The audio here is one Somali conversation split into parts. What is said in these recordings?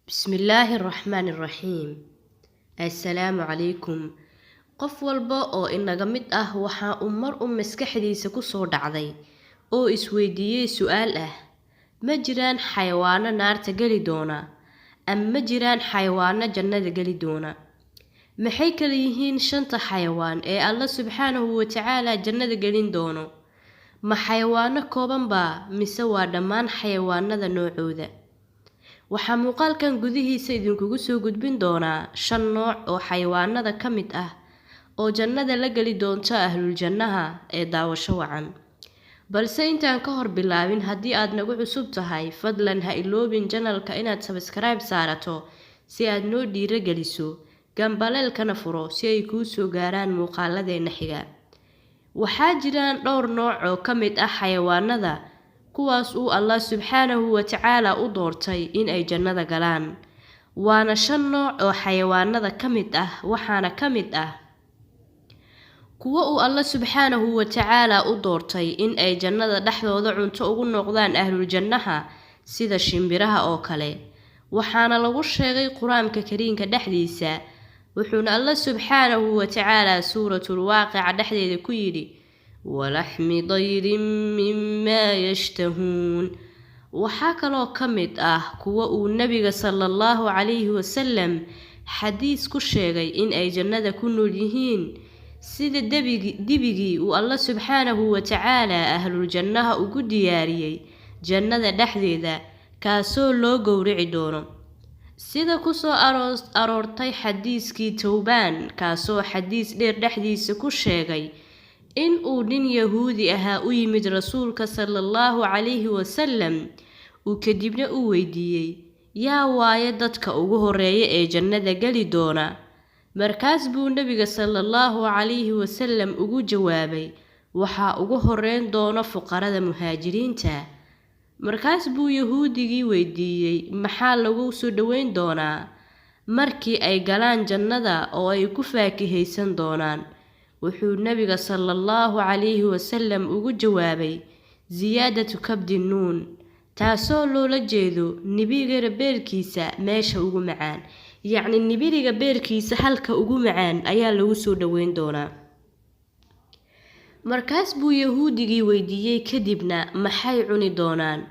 Bismillaahi Raxmaani Raxiim. Assalaamu calaykum. Qof walba oo inaga mid ah waxa uu mar u maskaxdiisa ku soo dhacday oo isweydiiyey su'aal ah: ma jiraan xayawaano naarta geli doona ama ma jiraan xayawaano jannada geli doona? Maxay kala yihiin shanta xayawaan ee Alle subxaanahu wa tacaala jannada gelin doono? Ma xayawaano kooban baa mise waa dhammaan xayawaanada noocooda? Waxaa muuqaalkan gudihiisa idinkugu soo gudbin doonaa shan nooc oo xayawaanada ka mid ah oo jannada la geli doonto ahlul jannaha ee daawasho wacan. Balse intaan ka hor bilaabin, haddii aad nagu cusub tahay, fadlan ha iloobin channelka inaad subscribe saarato si aad noo dhiirageliso, gambaleelkana furo si ay kuu soo gaaraan muuqaaladeena xiga. Waxaa jiraan dhowr nooc oo ka mid ah xayawaanada kuwaas uu Allah subxaanahu wa tacaala u doortay in ay jannada galaan. Waana shan nooc oo xayawaanada ka mid ah, waxaana ka mid ah kuwo uu Alle subxaanahu wa tacaala u doortay in ay jannada dhexdooda cunto ugu noqdaan ahlul jannaha, sida shimbiraha oo kale. Waxaana lagu sheegay Qur-aanka Kariimka dhexdiisa, wuxuuna Alle subxaanahu wa tacaala suuratul Waaqica dhexdeeda ku yidhi: walaxmi dayrin mimaa yashtahuun. Waxaa kaloo ka mid ah kuwa uu nabiga sala allahu calayhi wasalam xadiis ku sheegay in ay jannada ku nool yihiin, sida dibigii uu Alle subxaanahu wa tacaala ahlul jannaha ugu diyaariyey jannada dhexdeeda, kaasoo loo gowrici doono, sida kusoo aroortay xadiiskii Towbaan, kaasoo xadiis dheer dhexdiisa ku sheegay in uu nin Yahuudi ahaa u yimid rasuulka sala allahu calayhi wasalam, uu kadibna u weydiiyey: yaa waaye dadka ugu horeeya ee jannada geli doona? Markaas buu nabiga sala allahu calayhi wasalam ugu jawaabay: waxaa ugu horeyn doona fuqarada muhaajiriinta. Markaas buu Yahuudigii weydiiyey: maxaa lagu soo dhoweyn doonaa markii ay galaan jannada oo ay ku faakihaysan doonaan? Wuxuu nabiga sala allahu calayhi wasalam ugu jawaabay: siyaadatu kabdi nuun, taasoo loola jeedo nibiriga beerkiisa meesha ugu macaan, yacni nibiriga beerkiisa halka ugu macaan ayaa lagu soo dhoweyn doonaa. Markaas buu Yahuudigii weydiiyey kadibna: maxay cuni doonaan?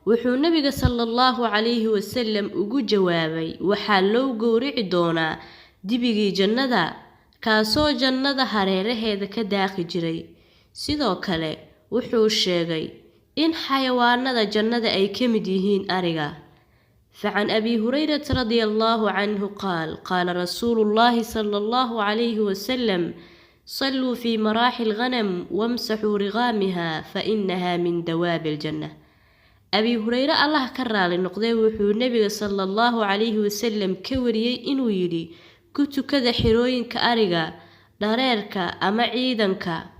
Wuxuu nabiga sala allahu calayhi wasalam ugu jawaabay: waxaa loo gowrici doonaa dibigii jannada, kaasoo jannada hareeraheeda ka daaqi jiray. Sidoo kale wuxuu sheegay in xayawaanada jannada ay ka mid yihiin ariga. Facan Abi Hurayrata radia allahu canhu qaal: qaala rasuulu llaahi sala allahu calayhi wasalam: salluu fii maraaxi lghanam wamsaxuu riqaamiha fa inaha min dawaabi aljanna. Abi Hureyre, Allah ka raali noqdee, wuxuu nebiga sala allahu calayhi wasalam ka wariyey inuu yidhi: ku tukada xirooyinka ariga, dhareerka ama ciidanka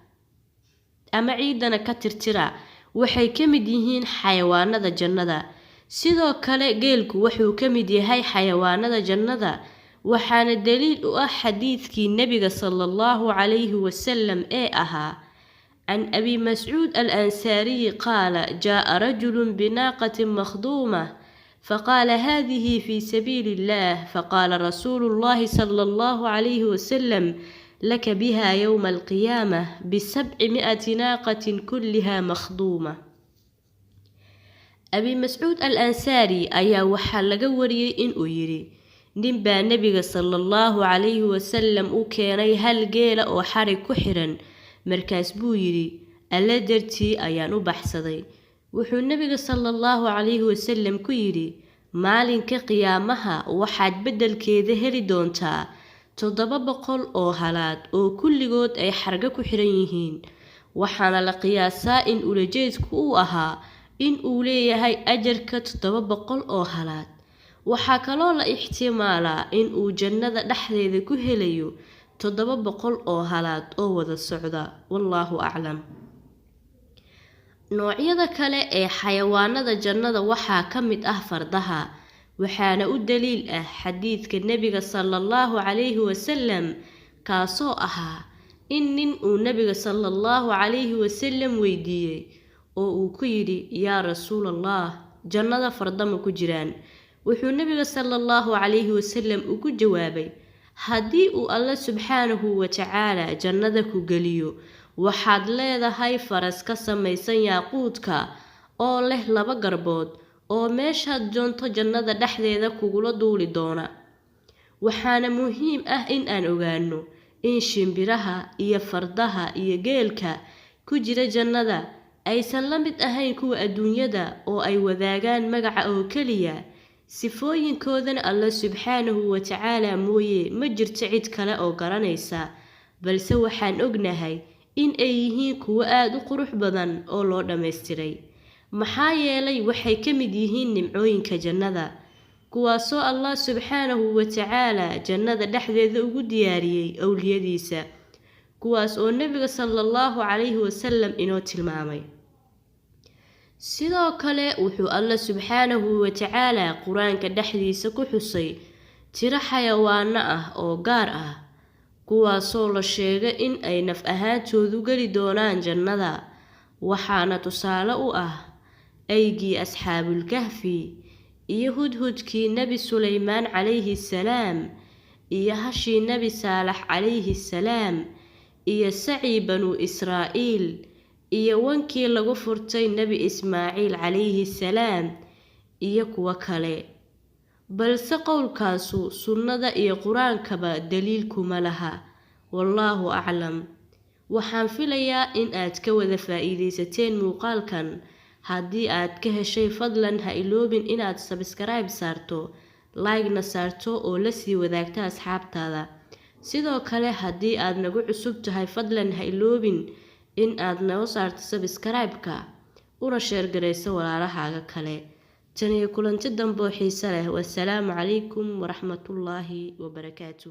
ama ciidana ka tirtira, waxay ka mid yihiin xayawaanada jannada. Sidoo kale geelku wuxuu ka mid yahay xayawaanada jannada, waxaana daliil u ah xadiidkii nebiga sala allahu calayhi wasalam ee ahaa: can Abi Mascuud al Ansaariyi qaala: jaa'a rajulun binaaqatin makhduuma faqaala: hadihi fii sabiili illah. Faqaala rasuulu llahi sala allahu calayhi wasalam: laka biha yowma alqiyaamah bisabci mi'ati naaqatin kulliha makhduuma. Abi Mascuud al Ansaari ayaa waxaa laga wariyey inuu yidhi: nin baa nebiga sala allahu calayhi wasalam u keenay hal geela oo xarig ku xiran. Markaas buu yidhi: Alle dartii ayaan u baxsaday. Wuxuu nebiga sala allahu calayhi wasalam ku yidhi: maalinka qiyaamaha waxaad beddelkeeda heli doontaa 700 oo halaad oo kulligood ay xargo ku xiran yihiin. Waxaana la qiyaasaa in ulajeedku uu ahaa in uu leeyahay ajarka 700 oo halaad. Waxaa kaloo la ixtimaalaa in uu jannada dhexdeeda ku helayo 700 oo halaad oo wada socda, wallaahu aclam. Noocyada kale ee xayawaanada jannada waxaa ka mid ah fardaha, waxaana u daliil ah xadiidka nebiga sala allahu calayhi wasalam, kaasoo ahaa in nin uu nabiga sala allahu calayhi wasalam weydiiyey oo uu ku yidhi: yaa rasuulallah, jannada farda ma ku jiraan? Wuxuu Nebiga sala allahu calayhi wasalam ugu jawaabay: haddii uu Alle subxaanahu wa tacaala jannada ku geliyo, waxaad leedahay faras ka samaysan yaaquudka oo leh laba garbood oo meeshaad doonto jannada dhexdeeda kugula duuli doona. Waxaana muhiim ah in aan ogaano in shimbiraha iyo fardaha iyo geelka ku jira jannada aysan la mid ahayn kuwa adduunyada oo ay wadaagaan magaca oo keliya, sifooyinkoodana Alle subxaanahu wa tacaala mooye ma jirto cid kale oo garanaysa, balse waxaan ognahay in ay yihiin kuwo aada u qurux badan oo loo dhammaystiray, maxaa yeelay waxay ka mid yihiin nimcooyinka jannada, kuwaasoo Allah subxaanahu wa tacaala jannada dhexdeeda ugu diyaariyey owliyadiisa, kuwaas oo Nebiga sala allahu calayhi wasalam inoo tilmaamay. Sidoo kale wuxuu Alle subxaanahu wa tacaala Qur-aanka dhexdiisa ku xusay tiro xayawaano ah oo gaar ah, kuwaasoo la sheegay in ay naf ahaantoodu geli doonaan jannada. Waxaana tusaale u ah eygii asxaabulkahfi iyo hudhudkii Nebi Suleymaan calayhi salaam iyo hashii Nebi Saalax calayhi salaam iyo sacii Banu Israa'iil iyo wankii lagu furtay Nebi Ismaaciil calayhi salaam iyo kuwo kale. Balse qowlkaasu sunnada iyo Qur-aankaba daliil kuma laha. Wallaahu aclam. Waxaan filayaa in aad ka wada faa'iidaysateen muuqaalkan. Haddii aad ka heshay, fadlan ha iloobin inaad subscribe saarto, like-na saarto oo la sii wadaagta asxaabtaada. Sidoo kale haddii aad nagu cusub tahay, fadlan ha iloobin in aad noo saarto subscribe-ka una share garayso walaalahaaga kale. Tan iyo kulanti dambe oo xiise leh. Wassalaamu calaykum waraxmatullaahi wabarakaatu.